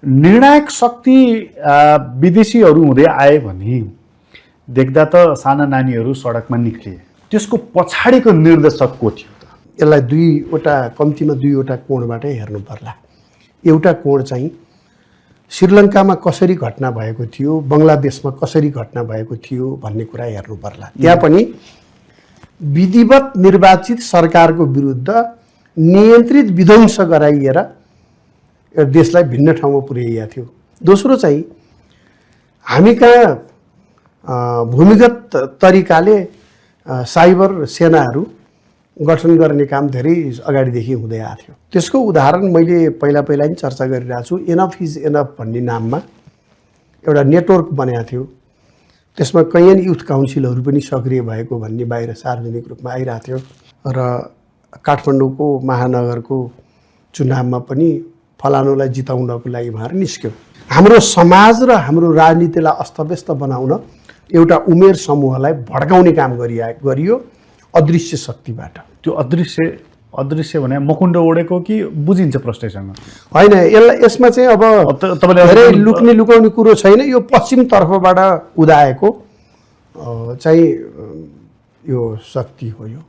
निर्णायक शक्ति विदेशीहरू हुँदै आए भने देख्दा त साना नानीहरू सडकमा निक्लिए, त्यसको पछाडिको निर्देशक को थियो त? यसलाई कम्तीमा दुईवटा कोणबाटै हेर्नु पर्ला। एउटा कोण चाहिँ श्रीलङ्कामा कसरी घटना भएको थियो, बङ्गलादेशमा कसरी घटना भएको थियो भन्ने कुरा हेर्नु पर्ला। त्यहाँ पनि विधिवत निर्वाचित सरकारको विरुद्ध नियन्त्रित विध्वंस गराइएर देशलाई भिन्न ठाउँमा पुर्याइएको थियो। दोस्रो चाहिँ हामी कहाँ भूमिगत तरिकाले साइबर सेनाहरू गठन गर्ने काम धेरै अगाडिदेखि हुँदै आएको थियो। त्यसको उदाहरण मैले पहिला नै चर्चा गरिरहेको छु। एनफ इज एनफ भन्ने नाममा एउटा नेटवर्क बनाएको थियो। त्यसमा कैयन युथ काउन्सिलहरू पनि सक्रिय भएको भन्ने बाहिर सार्वजनिक रूपमा आइरहेको थियो र काठमाडौँको महानगरको चुनावमा पनि फलानुलाई जिताउनको लागि उहाँहरू निस्क्यो। हाम्रो समाज र हाम्रो राजनीतिलाई अस्तव्यस्त बनाउन एउटा उमेर समूहलाई भड्काउने काम गरियो अदृश्य शक्तिबाट। त्यो अदृश्य भने मकुण्ड ओडेको कि बुझिन्छ प्रश्नसँग? होइन, यसमा चाहिँ अब धेरै लुकाउने कुरो छैन। यो पश्चिम तर्फबाट उदाएको चाहिँ यो शक्ति हो। यो